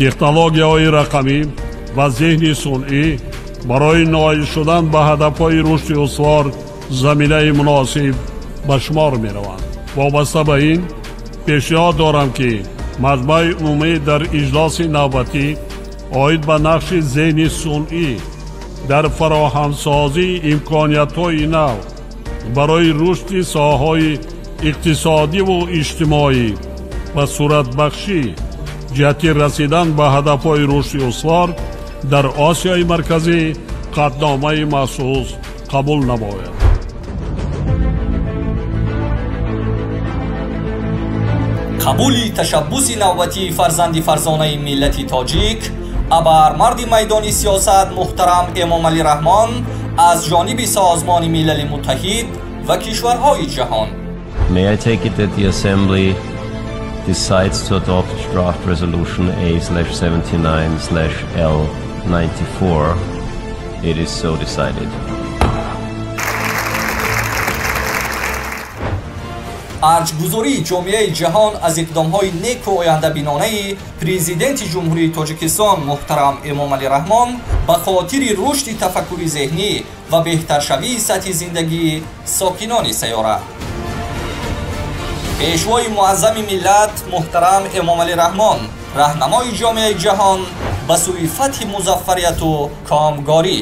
Технологияҳои рақамӣ ва зеҳни сунъӣ барои ноил шудан ба ҳадафҳои рушди устувор заминаи муносиб ба шумор мераванд. Вобаста ба ин пешниҳод дорам, ки Маҷмаи умумӣ дар иҷлоси навбатӣ оид ба нақши зеҳни сунъӣ дар фароҳамсозии имкониятҳои нав барои рушди соҳаҳои иқтисодиву иҷтимоӣ ва суратбахшӣ ҷиҳати расидан ба ҳадафҳои рушди устувор дар Осиёи Марказӣ қатъномаи махсус қабул намояд. Қабули ташаббуси навбатии фарзанди фарзонаи миллати тоҷик, абармарди майдони сиёсат муҳтарам Эмомалӣ Раҳмон аз ҷониби Созмони Милали Муттаҳид ва кишварҳои ҷаҳон. May I take it that the Assembly decides to adopt draft resolution A/79/L94? It is so decided. Арҷгузории ҷомеаи ҷаҳон аз иқдомҳои неку ояндабинонаи Президенти Ҷумҳурии Тоҷикистон муҳтарам Эмомалӣ Раҳмон ба хотири рушди тафаккури зеҳнӣ ва беҳтаршавии сатҳи зиндагии сокинони сайёра. Пешвои муаззами миллат муҳтарам Эмомалӣ Раҳмон, раҳнамои ҷомеаи ҷаҳон ба сӯи фатҳи музаффарияту комгорӣ.